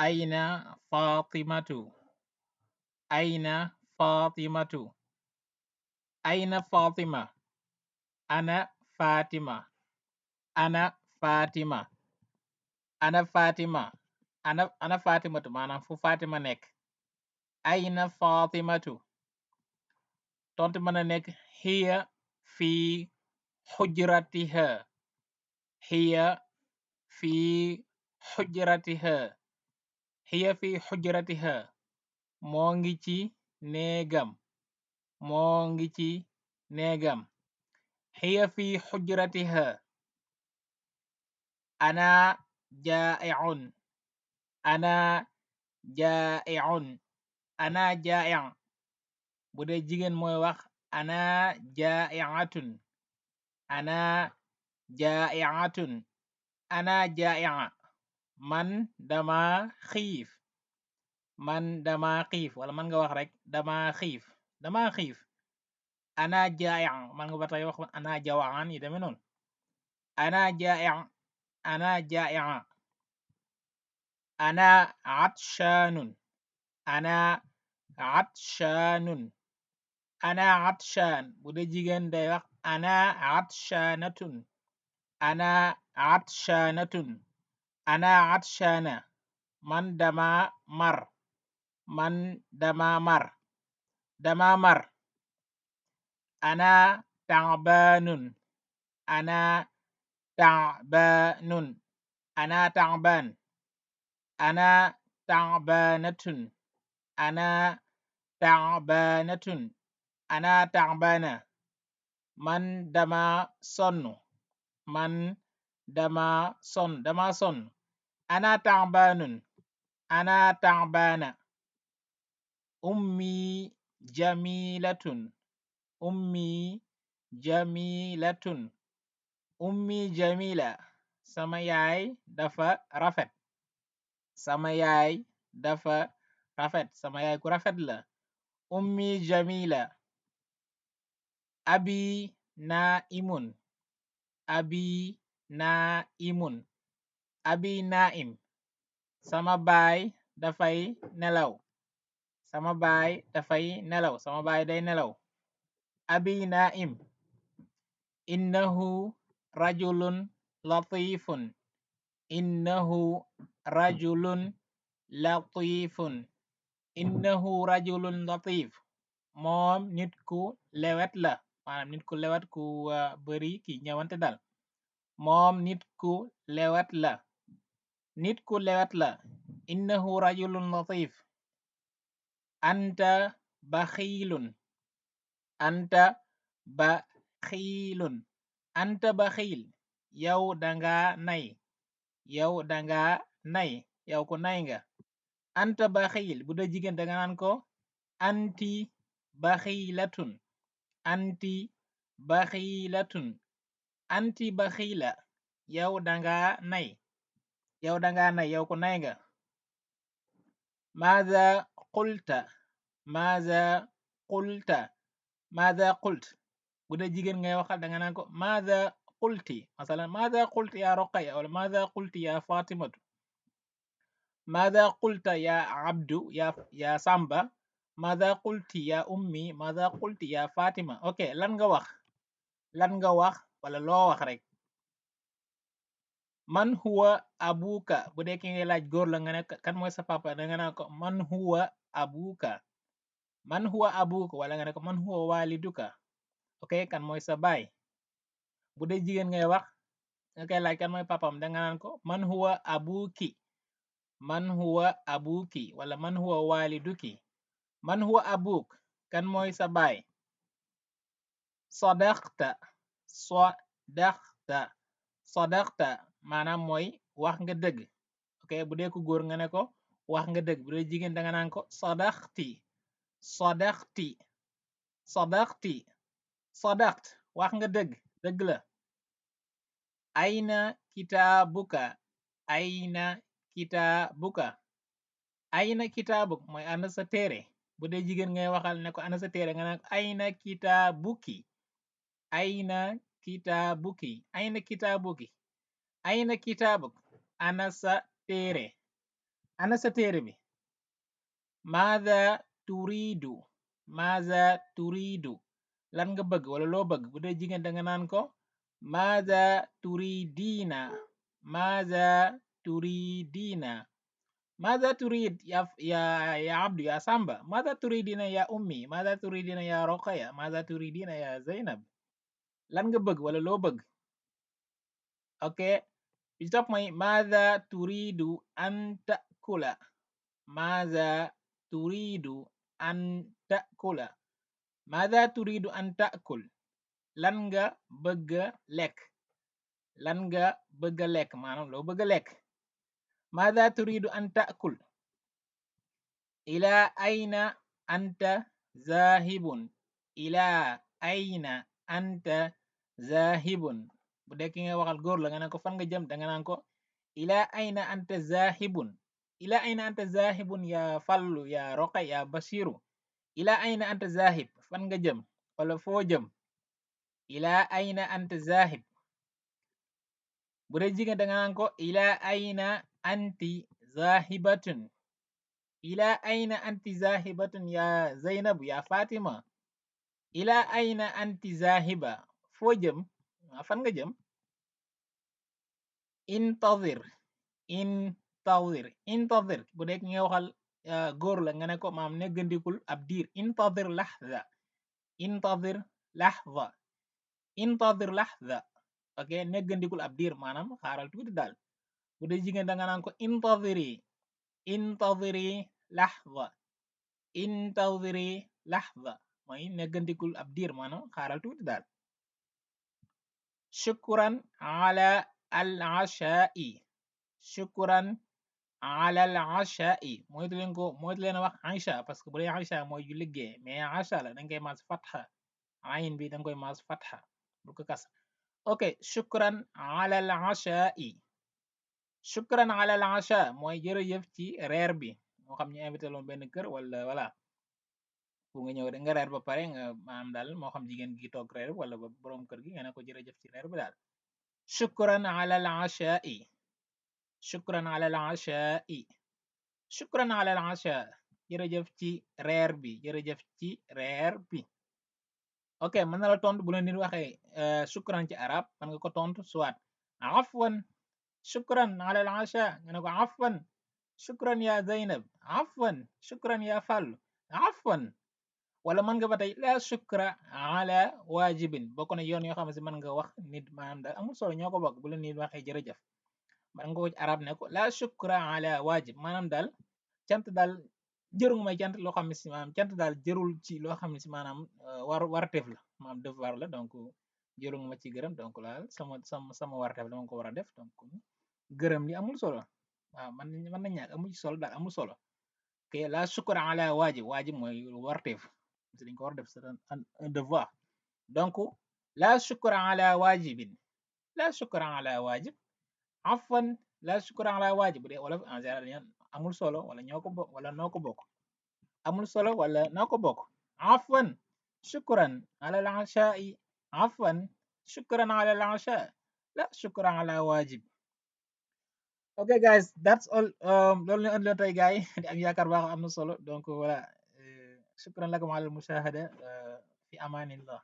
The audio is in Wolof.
ayna fatimatu ayna fatimatu ayna fatima ana fatima ana fatima ana fatima ana fatimatu maanaam fu fatima nekk. ayna fatimatu tontu mën a nekk hiya fi xujratiha hiya fi xujratiha hiya fi xujratiha moo ngi ci néegam moo ngi ci néegam. hiya fi xujratiha ana jaa'iun ana jaa'iun ana jaa'i' bu dee jigéen mooy wax ana jaa'i'atun ana jaa'i'atun ana jaa'i'a man dama xiif man dama xiif wala man nga wax rek dama xiif ana jaa'i' man nga ba tey wax ana jawa'an yi demee noonu. ana jaa'i' ana jaa'i'a ana atshanun ana atshanun ana atshan bu dee jigéen day wax ana atshanatun ana atshanatun ana atshana man dama mar man dama mar dama mar. ana ta'banun ana ta'banun ana ta'ban ana ta'banatun ana ta'banatun ana ta'bana man dama sonn man dama sonn ana ta'banun ana ta'bana. ummi jamilatun ummi jamilatun ummi jamila sama yaay dafa rafet sama yaay dafa rafet sama yaay ku rafet la. ummi jamila. abi naimun abi naimun abi naim sama baay dafay nelaw sama baay dafay nelaw sama baay day nelaw. abi naim. innahu rajulun latifun innahu rajulun latifun innahu rajulun latif moom nit ku lewet la maanaam nit ku lewet ku bari ki ñëwante dal moom nit ku lewet la nit ku lewet la. innahu rajulun latif. anta baxiilun anta baxiilun anta baxiil yow danga nay yow danga nay yow ku nay nga. anta baxiil bu dee jigéen danga naan ko anti baxiilatun anti baxiilatun anti baxiila yow danga nay yow danga nay yow ku nay nga. maza qulta maza qulta maza qult bu dee jigéen ngay waxal danga naan ko maza qulti masalan maza qulti ya Roqaya wala maza qulti ya Fatimatu maza qulta ya Abdu ya Samba maza qulti ya ummi maza qulti ya Fatima. ok lan nga wax wala loo wax rek. man huwa abuka bu dee ki ngay laaj góor la nga ne kan mooy sa papa danga naan ko man huwa abuka man huwa abuka wala nga ne ko man huwa waliduka. ok kan mooy sa baay. bu dee jigéen ngay wax nga koy laaj kan mooy papam danga naan ko man huwa abuki man huwa abuki wala man huwa waliduki. man huwa abuk kan mooy sa baay. sadaqta sadaqta sadaqta maanaam mooy wax nga dëgg. ok bu dee ku góor nga ne ko wax nga dëgg bu dee jigéen danga naan ko sadaqti sadaqti sadaqti sadaqt wax nga dëgg la. ayna kitaabuka ayna kitaabuka ayna kitaabuk mooy ana sa téere bu dee jigéen ngay waxal ne ko ana sa téere nga naan ayna kitaabuki ayna kitaabuki ayna kitaabuki ayna kitaabuk ana sa téere ana sa téere bi maada turiidu maada turiidu lan nga bëgg wala loo bëgg bu dee jigéen da nga naan ko maada turidiina maada turidiina maada turid ya abdu ya samba maada turidina ya ummi maada turidina ya roqaya maada turidina ya zainab lan nga bëgg wala loo bëgg ok bi ci topp mooy maada turidu an takula maada turidu an takula maada turidu an takul lan nga bëgga lekk lan nga bëgga lekk maanaam loo bëgga lekk maada turidu an takul ila ayna anta zahibun ila ayna anta zahibun bu dee ki nga waxal góor la nga naan ko fan nga jëm da nga naan ko ila ayna anta zahibun ila ayna anta zahibun ya fallu ya roqa ya basiru ila ayna anta zahib fan nga jëm wala foo jëm ila ayna anta zahib bu dee jigéen da nga naan ko ila ayna anti zahibatun ila ayna anti zahibatun ya zainabu ya fatima ila ayna anti zahiba foo jëm fan nga jëm intazir intazir bu dee nga waxal góor la nga ne ko maam neggandikul ab diir intazir lahza intazir lahza intazir lahza ok neggandikul ab diir maanaam xaaral tuuti daal bu dee jigéen da nga naan ko intaziri lahza intaziri lahza mooy neggandikul ab diir maanaam xaaral tuuti daal shukran ala al ashai shukran ala al ashai moytu leen wax aisha parce que bu dee aisha mooy ju liggéey mais aisha la danga koy maas fatxa ayin bi danga koy maas fatxa bu ko kas ok shukran ala al ashai shukran ala al asha mooy jërëjëf ci reer bi moo xam ñu invité loon benn kër wala voilà bu nga ñëw nga reer ba pare nga maanaam daal moo xam jigéen gi toog reer wala ba boroom kër gi nga ne ko jërëjëf ci reer bi daal shukran ala al ashai shukran ala al ashai shukran ala al asha jërëjëf ci reer bi jërëjëf ci reer bi ok mën na la tontu bu la nit waxee shukran ci arab mën nga ko tontu soit afwan shukran ala al asha nga ne ko afwan shukran ya zainab afwan shukran ya fallu afwan wala mën nga ba tey la shukra ala wajibin bokk na yoon yoo xam ne si mën nga wax nit maanaam daal amul solo ñoo ko bokk bu la nit waxee jërëjëf man nga ko ci arab ne ko la shukra ala wajib maanaam daal cant daal jërul may cant loo xam ne si maanaam cant daal jërul ci loo xam ne si maanaam warteef la maanaam devoir la donc jërul ma ci gërëm donc laal sama warteef la dama ko war a def donc gërëm li amul solo waaw man na ñàkk amul solo daal amul solo ke la shukra ala waajib mooy warteef dañ ko war def c'est un devoir donc la shukra ala wajibin la shukra ala wajib afwan la shukra ala wajib bu dee wala en général amul solo wala ñoo ko bokk wala noo ko bokk amul solo wala noo ko bokk afwan shukran ala al ashai afwan shukran ala al asha la shukran ala wajib ok guys that's all loolu la ëndiloo tey gars yi di am yaakaar baax am na solo donc voilà shukran lakum ala al mushahada fi amanillah